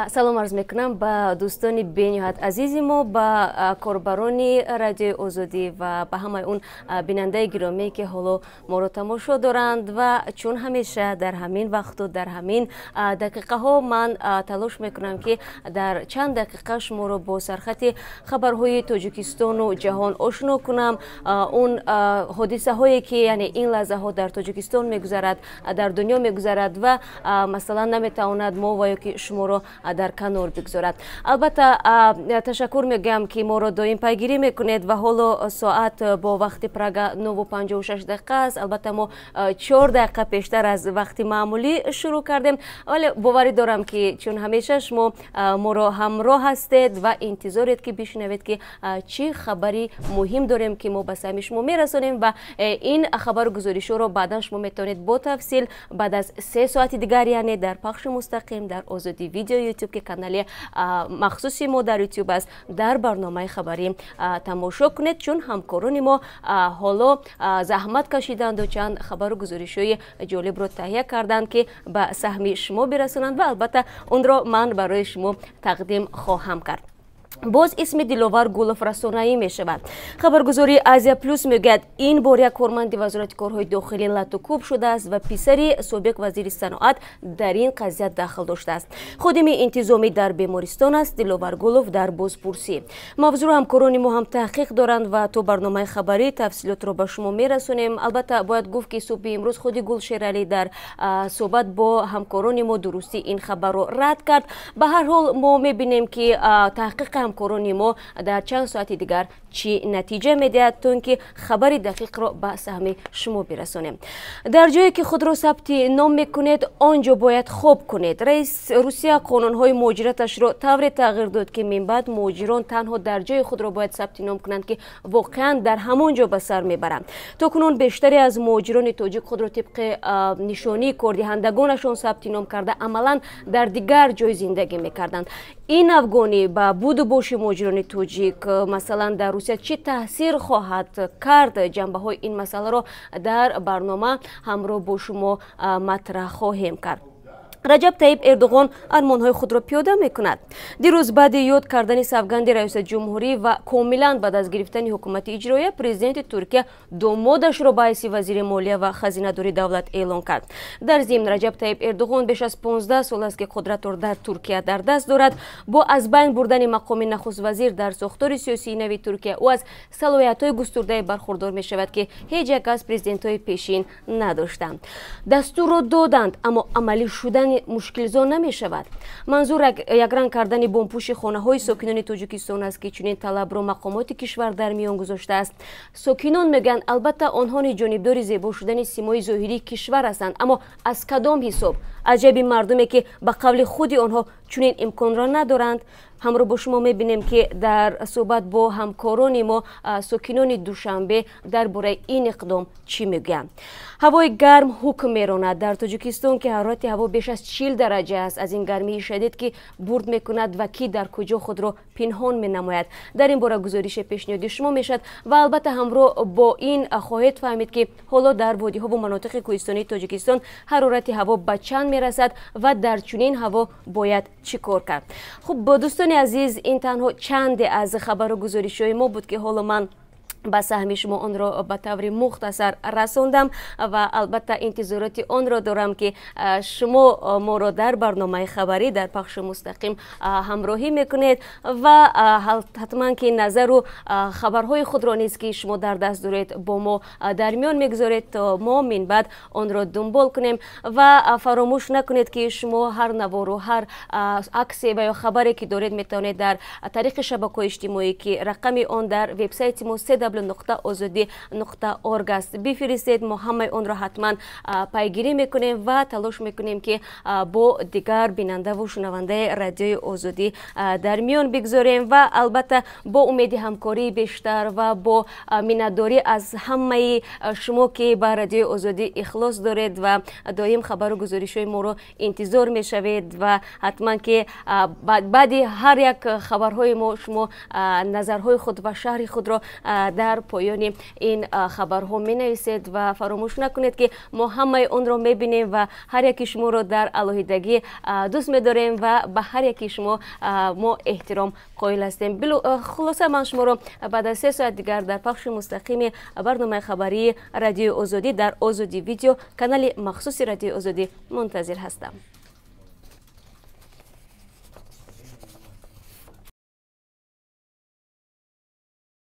Салом арз мекунам ба дӯстони бениҳоят азизи мо, ба корбарони Радиои Озодӣ ва ба ҳамаи он бинандаи гиромие, ки ҳоло моро тамошо доранд. Ва чун ҳамеша дар ҳамин вақту дар ҳамин дақиқаҳо ман талош мекунам, ки дар чанд дақиқа шуморо бо сархати хабарҳои Тоҷикистону ҷаҳон ошно кунам, он ҳодисаҳое, ки яъне ин лаҳзаҳо дар Тоҷикистон мегузарад, дар дунё мегузарад ва масалан наметавонад мо ва ё ки шуморо дар канор бигзорад. Албатта, ташаккур мегӯям, ки моро доим пайгирӣ мекунед. Ва ҳоло соат бо вақти Прага 9:56 дақиқа аст. Албатта, мо 4 дақиқа пештар аз вақти маъмулӣ шурӯъ кардем, вале боварӣ дорам, ки чун ҳамеша шумо моро ҳамроҳ ҳастед ва интизоред, ки бишунавед, ки чӣ хабари муҳим дорем, ки мо ба самъи шумо мерасонем. Ва ин хабару гузоришҳоро баъдан шумо метавонед бо тафсил баъд аз 3 соати дигар, яъне дар пахши мустақим дар Озодӣ Видео Ютуб, ки канали махсуси мо дар Ютуб аст, дар барномаи хабарӣ тамошо кунед, чун ҳамкорони мо ҳоло заҳмат кашиданду чанд хабару гузоришҳои ҷолибро таҳия карданд, ки ба саҳми шумо бирасонанд, ва албатта онро ман барои шумо тақдим хоҳам кард. Боз исми Диловар Гулов расонаӣ мешавад. Хабаргузории Азия Плюс мегӯяд, ин бор як корманди Вазорати корҳои дохилӣ лату кӯб шудааст ва писари собиқ вазири саноат дар ин қазия дахл доштааст. Ходими интизомӣ дар бемористон аст, Диловар Гулов дар бозпурсӣ. Мавзӯъро ҳамкорони мо ҳам таҳқиқ доранд ва то барномаи хабарӣ тафсилотро ба шумо мерасонем. Албатта, бояд гуфт, ки субҳи имрӯз худи Гулшералӣ дар суҳбат бо ҳамкорони мо дурустии ин хабарро рад кард. Ба ҳар ҳол, мо мебинем, ки таҳқиқи ҳамкорони мо дар чанд соати дигар чӣ натиҷа медиҳад, то ин ки хабари дақиқро ба саҳми шумо бирасонем. Дар ҷое ки худро сабти ном мекунед, он ҷо бояд хоб кунед. Раис Русия қонунҳои муҳоҷираташро тавре тағйир дод, ки минбаъд муҳоҷирон танҳо дар ҷои худро бояд сабти ном кунанд, ки воқеан дар ҳамон ҷо ба сар мебаранд. То кунун бештаре аз муҳоҷирони тоҷик худро тибқи нишонии кордиҳандагонашон сабти ном карда, амалан дар дигар ҷой зиндагӣ мекарданд. Ин навгонӣ ба буду боши муҳоҷирони тоҷик, масалан дар Русия, чӣ таъсир хоҳад кард? Ҷанбаҳои ин масъаларо дар барнома ҳамроҳ бо шумо матраҳ хоҳем кард. Раҷаб Таиб Эрдуғон армонҳои худро пиёда мекунад. Дирӯз баъди ёд кардани савганди раёсати ҷумҳурӣ ва комилан баъд аз гирифтани ҳукумати иҷроия, президенти Туркия домодашро ба ҳайси вазири молия ва хазинадори давлат эълон кард. Дар зимн, Раҷаб Таиб Эрдуғон беш аз 15 сол аст, ки қудратро дар Туркия дар даст дорад. Бо аз байн бурдани мақоми нахуствазир дар сохтори сиёсии нави Туркия, ӯ аз салоҳиятҳои густурдае бархурдор мешавад, ки ҳеҷ як аз президентҳои пешин надоштанд. Дастурро доданд, аммо амалӣ шудани мушкилзо намешавад. Манзур якранг кардани бомпӯши хонаҳои сокинони Тоҷикистон аст, ки чунин талабро мақомоти кишвар дар миён гузоштааст. Сокинон мегӯянд, албатта, онҳо ҷонибдори зебо шудани симои зоҳирии кишвар ҳастанд, аммо аз кадом ҳисоб? Аз ҷайби мардуме, ки ба қавли худи онҳо чунин имконро надоранд? Ҳамроҳ бо шумо мебинем, ки дар суҳбат бо ҳамкорони мо сокинони Душанбе дар бораи ин иқдом чӣ мегӯянд. Ҳавои гарм ҳукм меронад дар Тоҷикистон, ки ҳарорати ҳаво беш аз 40 дараҷа аст. Аз ин гармии шадид ки бурд мекунад ва ки дар куҷо худро пинҳон менамояд? Дар ин бора гузорише пешниҳоди шумо мешавад. Ва албатта, ҳамроҳ бо ин хоҳед фаҳмид, ки ҳоло дар водиҳо ва манотиқи кӯҳистонии Тоҷикистон ҳарорати ҳаво ба чанд мерасад ва дар чунин ҳаво бояд чӣ кор кард. Хуб, дӯстони азиз, ин танҳо чанде аз хабару гузоришҳои мо буд, ки ҳоло ман ба саҳми шумо онро ба таври мухтасар расондам. Ва албатта, интизороти онро дорам, ки шумо моро дар барномаи хабарӣ дар пахши мустақим ҳамроҳӣ мекунед ва ҳатман ки назару хабарҳои худро низ, ки шумо дар даст доред, бо мо дар миён мегузоред, то мо минбаъд онро дунбол кунем. Ва фаромӯш накунед, ки шумо ҳар навору ҳар аксе ва ё хабаре ки доред, метавонед дар тариқи шабакаҳои иҷтимоӣ, ки рақами он дар вебсайти мо www.ozodi.org аст, бифиристед. Мо ҳамаи онро ҳатман пайгирӣ мекунем ва талош мекунем, ки бо дигар бинандаву шунавандаи Радиои Озодӣ дар миён бигзорем. Ва албатта, бо умеди ҳамкории бештар ва бо миннатдорӣ аз ҳамаи шумо, ки ба Радиои Озодӣ ихлос доред ва доим хабару гузоришҳои моро интизор мешавед ва ҳатман ки баъди ҳар як хабарҳои мо шумо назарҳои худ ва шарҳи худро Дар поёни ин хабарҳо менависед ва фаромӯш накунед, ки мо ҳамаи онро мебинем ва ҳар яки шуморо дар алоҳидагӣ дӯст медорем ва ба ҳар яки шумо мо эҳтиром қоил ҳастем. Хулоса, ман шуморо баъд аз 3 соат дигар дар пахши мустақими барномаи хабарии Радиои Озодӣ дар Озодӣ Видео, канали махсуси Радиои Озодӣ, мунтазир ҳастам.